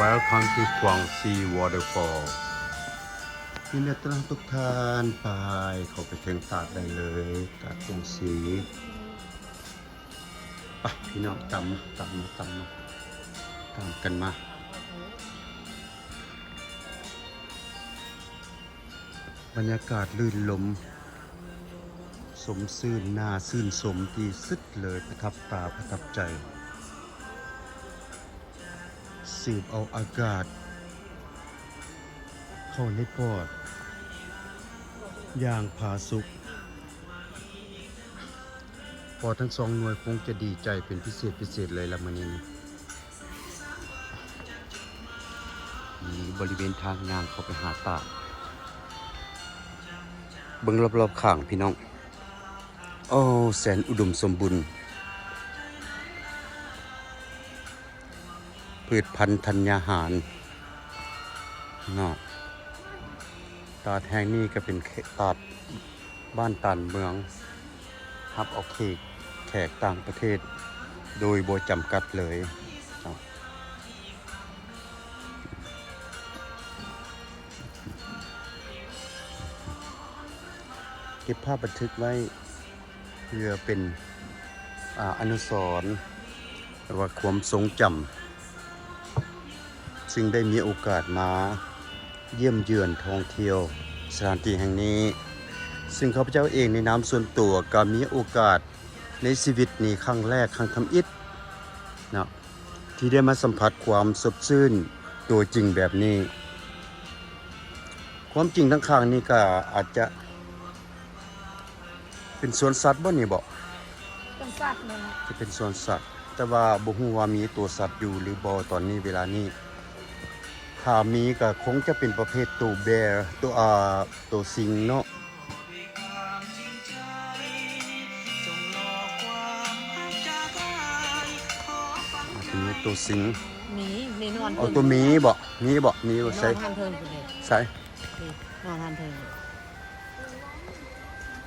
Welcome to Kuangsi Waterfall. ຍິນດີຕ້ອນຮັບທຸກທ່ານ ໄປເຂົ້າໄປເທິງຕາດໄດ້ເລີຍ ຕາດກຸງສີ. ໄປພີ່ນ້ອງ ຕາມມາ ຕາມມາ ຕາມມາ ຕາມກັນມາ. ບັນຍາກາດລື່ນລົມ ສົມຊື່ນ ໜ້າຊື່ນຊົມທີ່ສຸດເລີຍ ປະທັບຕາ ປະທັບໃຈ. ສູບເອົາອາກາດເຂົ້າໃນປອດຢ່າງຜາສຸກ. ພໍທັງສອງໜ່ວຍຄົງຈະດີໃຈເປັນພິເສດພິເສດເລີຍລະມື້ນີ້ນີ້. ນີ້ບໍລິເວນທາງຍ່າງເຂົ້າໄປຫາຕາດ ເບິ່ງລອບໆຂ້າງພີ່ນ້ອງ. ໂອ້ ແສນອຸດົມສົມບູນ ພືດພັນທັນຍາຫານເນາະ. ຕາດແຫ່ງນີ້ກໍເປັນເຂດຕາດ ບ້ານຕ່ານເມືອງ ຮັບເອົາເຂດ ແຂກຕ່າງປະເທດໂດຍບໍ່ຈຳກັດເລີຍເນາະ. ເກັບພາບບັນທຶກໄວ້ເພື່ອເປັນ ອາ ອະນຸສອນ ຫຼືວ່າຄວາມຊົງຈຳ ຊຶ່ງໄດ້ມີໂອກາດມາຢ້ຽມເຢືອນທ່ອງທ່ຽວສະຖານທີ່ແຫ່ງນີ້ ຊຶ່ງຂ້າພະເຈົ້າເອງໃນນາມສ່ວນຕົວກໍມີໂອກາດໃນຊີວິດນີ້ຄັ້ງແລກຄັ້ງທຳອິດເນາະ ທີ່ໄດ້ມາສຳຜັດຄວາມສົດຊື່ນຕົວຈິງແບບນີ້. ຄວາມຈິງທາງຂ້າງນີ້ກໍອາດຈະ ເປັນສວນສັດບໍ່ນີ້ບໍ່? ເປັນສັດແມ່ນ ຈະເປັນສວນສັດ ແຕ່ວ່າບໍ່ຮູ້ວ່າມີຕົວສັດຢູ່ຫຼືບໍ່ຕອນນີ້ເວລານີ້. ຖ້າມີກໍຄົງຈະເປັນປະເພດໂຕແບ ໂຕ ອາ ໂຕສິງເນາະ ອາດຈະມີໂຕສິງ. ໝີ ໝີນອນ ເອົາ ໂຕໝີບໍ່? ມີບໍ່? ມີບໍ່? ໃສ? ນອນຫັ້ນເທິງພຸ້ນເດ ໃສ? ນີ້ ນອນຫັ້ນເທິງ.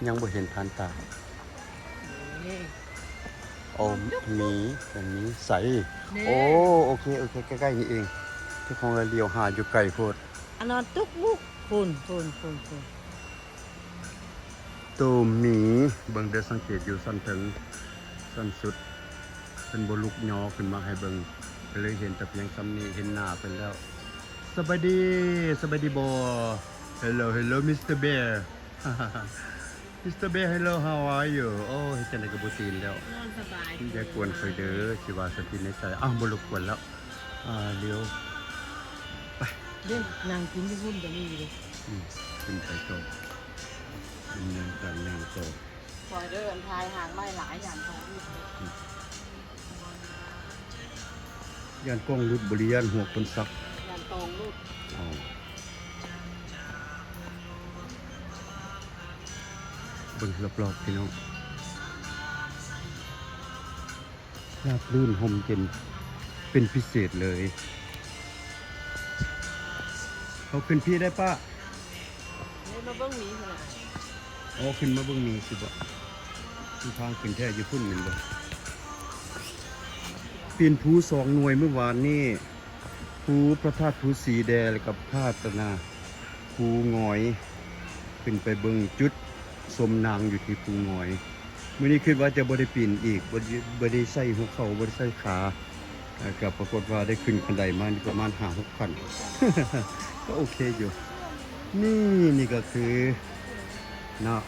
ຍັງບໍ່ເຫັນຜ່ານຕາ. ນີ້ ໂອ້ ມີ ມັນມີໃສ? ນີ້ ໂອ້ ໂອເຄ ໂອເຄ ໃກ້ໆນີ້ເອງ ເຈົ້າຂອງລະຫຼຽວຫາຢູ່ໄກໂພດ. ອັນນັ້ນຕຸກມຸກ ພຸ້ນ ພຸ້ນ ພຸ້ນ ພຸ້ນ ໂຕໝີ. ເບິ່ງເດີ ສັງເກດຢູ່ຊັ້ນເທິງ ຊັ້ນສຸດ ເພິ່ນບໍ່ລຸກຍໍຂຶ້ນມາໃຫ້ເບິ່ງ ກໍເລີຍເຫັນແຕ່ພຽງສ່ຳນີ້ ເຫັນໜ້າເພິ່ນແລ້ວ. ສະບາຍດີ ສະບາຍດີບໍ່? Hello, hello, Mister Bear. Mister Bear, hello, how are you? ໂອ້ ເຮັດຈັ່ງໃດກໍບໍ່ຕື່ນແລ້ວ. ນອນສະບາຍ ຢ່າກວນຂ້ອຍເດີ ຊິວ່າສັນຕິໃນໃຈ. ອ້າວ ບໍ່ລົບກວນແລ້ວ. ອ່າ ດຽວ ໄປ ເດ້ ນັ່ງກິນຢູ່ພຸ້ນກໍມີເດ້. ອືມ ຂຶ້ນໄປຕໍ່ ດຳເນີນການຍ່າງຕໍ່. ຊ່ອຍເດີ ອັນພາຍຫາງໄມ້ຫຼາຍ ຢ້ານຂອງຫຼຸດເດ້. ອືມ ຢ້ານກ້ອງຫຼຸດ ບໍ່ໄດ້ຢ້ານຫົວຄົນສັກ ຢ້ານຕອງຫຼຸດ. ອໍ ເບິ່ງລອບໆ ພີ່ນ້ອງ ລາບລື່ນຮົ່ມເຢັນເປັນພິເສດເລີຍ. ເຮົາຂຶ້ນພີ້ໄດ້ປະ? ເດີ ມາເບິ່ງໝີພຸ້ນລະ. ອໍ ຂຶ້ນມາເບິ່ງໝີຊິບໍ? ມັນທາງຂຶ້ນແທ້ຢູ່ພຸ້ນແມ່ນບໍ່? ປີນພູສອງໜ່ວຍມື້ວານນີ້ ພູພະທາດພູສີແດ່ ແລ້ວກໍພະທາດຕະນາ ພູງອຍ ຂຶ້ນໄປເບິ່ງຈຸດຊົມນາງຢູ່ທີ່ພູງອຍ. ມື້ນີ້ຄິດວ່າຈະບໍ່ໄດ້ປີນອີກ ບໍ່ໄດ້ ບໍ່ໄດ້ໃສ່ຫົວເຂົ່າ ບໍ່ໄດ້ໃສ່ຂາ ເອີ ກໍປາກົດວ່າໄດ້ຂຶ້ນຂັ້ນໄດມານີ້ປະມານຫ້າຫົກຂັ້ນ ກໍໂອເຄຢູ່. ນີ້ ນີ້ກໍຄືເນາະ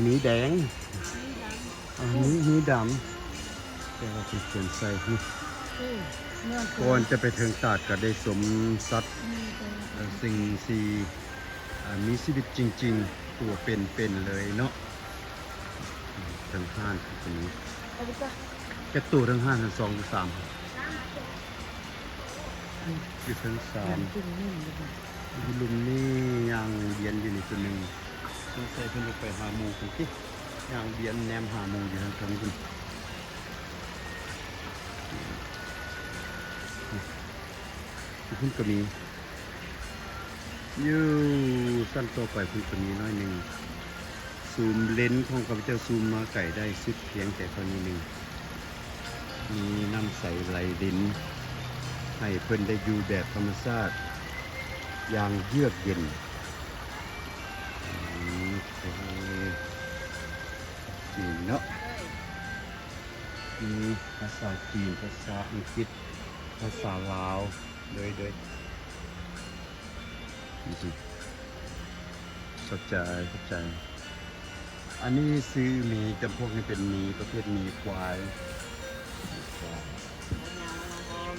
ໝີແດງ ອາ ໝີ ໝີດຳ ແຕ່ວ່າເພິ່ນຂຽນໃສ່ ອືມ ກ່ອນຈະໄປເຖິງຕາດກໍໄດ້ຊົມສັດ ອືມ ເອີ ສິ່ງທີ່ ອ່າ ມີຊີວິດຈິງໆ ຕົວເປັນໆ ເລີຍເນາະ. ເທິງຮ້ານກໍມີຈັກໂຕ ເທິງຮ້ານຫັ້ນ ສອງຫຼືສາມ ຢູ່ເທິງສາມ ຢູ່ລຸ່ມນີ້ ຍ່າງວຽນຢູ່ນີ້ຕົວໜຶ່ງ ສົງໄສເພິ່ນຈະໄປຫາໝູ່ພຸ້ນຕິ ຍ່າງວຽນແນມຫາໝູ່ຢູ່ທາງເທິງພຸ້ນ ຢູ່ພຸ້ນກໍມີ. ຢູ່ຊັ້ນຕໍ່ໄປພຸ້ນກໍມີໜ້ອຍໜຶ່ງ ຊູມເລນຂອງຂ້າພະເຈົ້າຊູມມາໄກໄດ້ສຸດພຽງແຕ່ເທົ່ານີ້ໜຶ່ງ ມີນ້ຳໃສໄຫຼລິນ ໃຫ້ເພິ່ນໄດ້ຢູ່ແບບທຳມະຊາດຢ່າງເຍືອກເຢັນ. ໂອເຄ ນີ້ເນາະ ມີພາສາຈີນ, ພາສາອັງກິດ, ພາສາລາວ ໂດຍ ໂດຍ ຂອບໃຈ ຂອບໃຈ. ອັນນີ້ຊື້ໝີ ຈຳພວກນີ້ເປັນໝີ ປະເພດໝີຄວາຍ.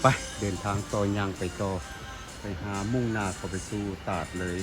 ໄປ ເດີນທາງຕໍ່ ຍ່າງໄປຕໍ່ ໄປຫາ ມຸ່ງໜ້າເຂົ້າໄປສູ່ຕາດເລີຍ.